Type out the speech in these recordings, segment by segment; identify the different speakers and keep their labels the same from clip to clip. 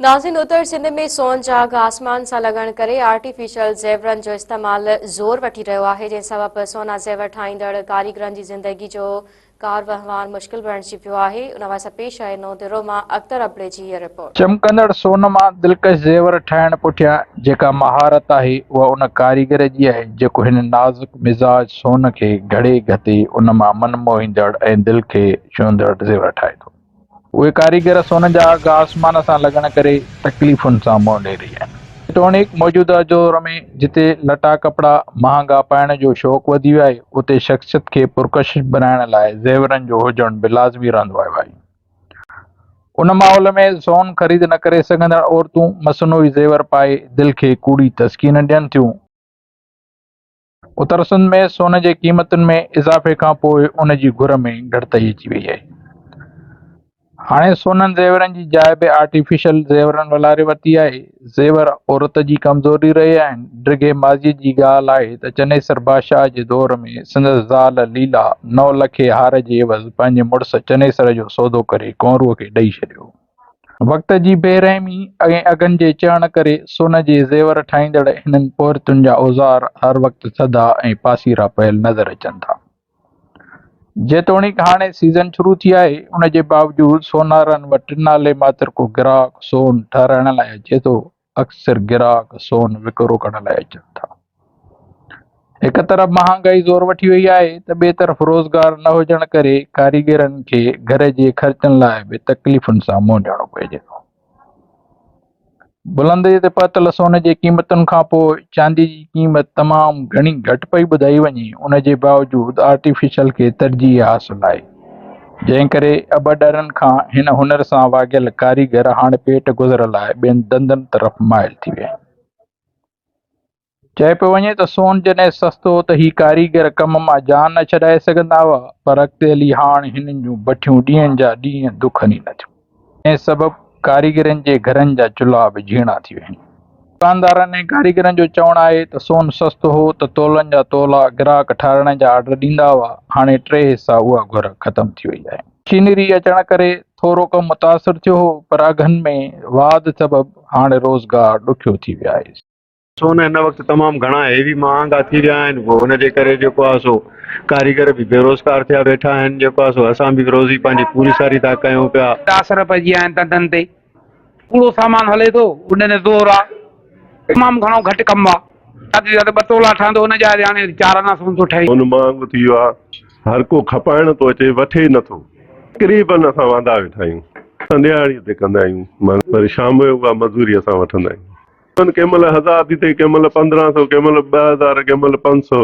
Speaker 1: ناظرين اتر سنڌ ۾ سون جا اگهه آسمان سان لڳڻ ڪري آرٽيفيشل زيورن جو استعمال زور وٺي رهيو آهي جنهن سبب سونا زيور ٺاهيندڙ ڪاريگرن جي زندگي جو ڪار وهنوار مشڪل بڻجي پيو آهي ان حوالي سان پيش آهي نئون ديرو مان اختر ابڙي جي هيء رپورٽ.
Speaker 2: چمڪندڙ سون مان دلڪش زيور ٺاهڻ پٺيان جيڪا مهارت آهي اها ان ڪاريگر جي آهي جيڪو هن نازڪ مزاج سون کي گهڙي گهتي ان مان من موهيندڙ ۽ دل کي ڇهندڙ زيور ٺاهي ٿو. اهي ڪاريگر سون جا اگهه آسمان سان لڳڻ ڪري تڪليفن سان منهن ڏئي رهيا آهن. جيتوڻيڪ موجوده دور ۾ جتي لٽا ڪپڙا مهانگا پائڻ جو شوق وڌي ويو آهي، اتي شخصيت کي پرڪشش بنائڻ لاء زيورن جو هجڻ به لازمي رهندو آيو آهي. ان ماحول ۾ سون خريد نه ڪري سگهندڙ عورتون مصنوعي زيور پائي دل کي ڪوڙي تسڪين ڏين ٿيون. اتر سنڌ ۾ سون جي قيمتن ۾ اضافي کانپوء ان جي گهر ۾ گهٽتائي اچي وئي آهي. هاڻي سونن زيورن جي جاء به آرٽيفيشل زيورن والاري ورتي آهي. زيور عورت جي ڪمزوري رهيا آهن. ڊگهي ماضيء جي ڳالهه آهي ته چنيسر بادشاهه جي دور ۾ سندس زال ليلا نو لکي هار جي عيوض پنهنجي مڙس چنيسر جو سودو ڪري ڪؤنروء کي ڏئي ڇڏيو. وقت جي بي رحمي ۽ اگهن جي چڙهڻ ڪري سون جي زيور ٺاهيندڙ هنن پورهيتن جا اوزار هر وقت ٿڌا ۽ پاسيرا پيل نظر اچن ٿا. جيتوڻيڪ هاڻي سيزن شروع ٿي آهي، ان جي باوجود سونارن وٽ نالي ماتر ڪو گراهڪ سون ٺهرائڻ لاء اچي ٿو. اڪثر گراهڪ سون وڪرو ڪرڻ لاء اچن ٿا. هڪ طرف مهانگائي زور وٺي وئي آهي ته ٻئي طرف روزگار نه هجڻ ڪري ڪاريگرن کي گهر جي خرچن لاء به تڪليفن سان منهن ڏيڻو پئجي ٿو. بلنديء تي پهتل سون جي قيمتن کانپوء چاندي جي قيمت تمام گهڻي گهٽ پئي ٻڌائي وڃي ان جي باوجود آرٽيفيشل کي ترجيح حاصل آهي. جنهن ڪري اباڏارن کان هن هنر سان واڳيل ڪاريگر هاڻ پيٽ گذر لاء ٻين ڌنڌن طرف مائل ٿي ويا آهن. چيو پيو وڃي ته سون جڏهن سستو هو ته هي ڪاريگر ڪم مان جان نه ڇڏائي سگهندا هئا پر اڳتي هلي هاڻ هنن جون بٺيون ڏينهن جا ڏينهن دکن ئي نٿيون. جنهن سبب ڪاريگرن جي گهرن جا چلها به جهيڻا ٿي ويا آهن. دڪاندارن ۽ ڪاريگرن جو چوڻ آهي ته سون سستو هو ته تولن جا تولا گراهڪ ٺاهرائڻ جا آرڊر ڏيندا هئا، هاڻي ٽي حصا اها گهر ختم ٿي وئي آهي. مشينري اچڻ ڪري ٿورو ڪم متاثر ٿيو هو پر اگهن ۾ واڌ سبب هاڻي روزگار ڏکيو ٿي ويو آهي.
Speaker 3: سون هن وقت تمام گهڻا هيوي مهانگا ٿي ويا آهن پوء ان جي ڪري جيڪو آهي سو ڪاريگر به بيروزگار ٿيا ويٺا آهن جيڪو آهي سو اسان به روزي پنهنجي پوري ساري ٿا ڪيون پيا.
Speaker 4: اثر پئجي ويا آهن ڌنڌن تي ڪوڙو سامان هلي ٿو ان تي زور آ تمام گهڻو گهٽ ڪم آ زياده زياده ٻه تولا ٺهندو ان جاء تي هاڻي چار آنا سون ٿو ٺهي.
Speaker 5: سون مهانگو ٿي ويو آهي هر ڪو کپائڻ ٿو اچي وٺي ئي نٿو تقريبن اسان واندا ويٺا آهيون اسان ڏهاڙي تي ڪندا آهيون وري شام جو اها مزوري اسان وٺندا آهيون. ڪنهن مهل هزار ٿي ٿئي، ڪنهن مهل 1500، ڪنهن مهل 2000، ڪنهن مهل 500،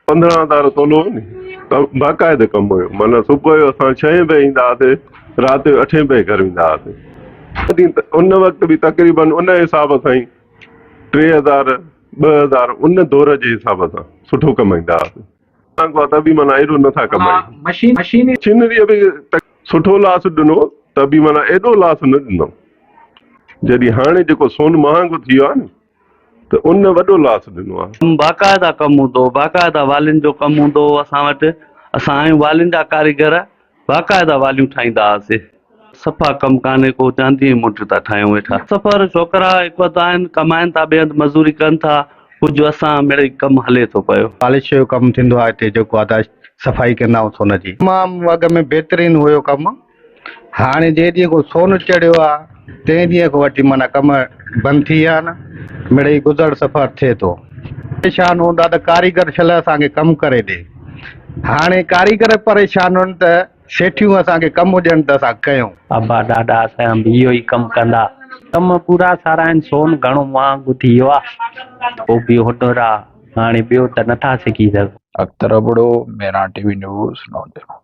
Speaker 5: 15 هزار تولو هو ني ته باقاعده ڪم هيو معنيٰ صبح جو اسان ڇهين بجي ايندا هئاسي رات جو اٺين بجي گهر ويندا هئاسي ان وقت به تقريبن ان حساب سان ئي 3000 2000 ان دور جي حساب سان سٺو ڪمائيندا هئاسي ته به معنيٰ ايڏو نٿا ڪمايون مشينري به سٺو لاس ڏنو ته به معنيٰ ايڏو لاس نه ڏنو جڏهن هاڻي جيڪو سون مهانگو ٿي ويو آهي نه ته ان وڏو لاس ڏنو آهي.
Speaker 6: باقاعده ڪم هوندو هو باقاعده والين جو ڪم هوندو هو اسان وٽ اسان آهيون والين جا ڪاريگر باقاعده واليون ٺاهيندا هئاسي. صفا ڪم ڪانهي ڪو چاندي ۽ موٽيون ٿا ٺاهيون ويٺا. سفر ڇوڪرا هڪ اڌ آهن ڪمائن ٿا ٻئي هنڌ مزوري ڪن ٿا ڪجهه اسان مڙئي ڪم هلي ٿو پيو.
Speaker 3: پالش جو ڪم ٿيندو آهي هتي جيڪو آهي ته صفائي ڪندا آهيون سون جي. تمام اڳ ۾ بهترين هيو ڪم هاڻي جنهن ڏينهن کان سون چڙهيو آهي تنهن ڏينهن کان وٺي معنيٰ ڪم بند ٿي ويا آهن مڙئي گذر سفر ٿئي ٿو. پريشان هوندا ته ڪاريگر شل اسان کي ڪم ڪري ڏي هاڻي ڪاريگر پريشان هن ته سيٺيون اسان کي ڪم ڏين ته اسان ڪيون.
Speaker 7: ابا ڏاڏا اسان به اهو ئي ڪم ڪندا. ڪم پورا سارا آهن سون گهڻو مهانگو ٿي ويو آ پوء به هنر آ هاڻي ٻيو ته نٿا سکي سگهون.
Speaker 2: Akhtar Abro, Mehran T V news, Naudero.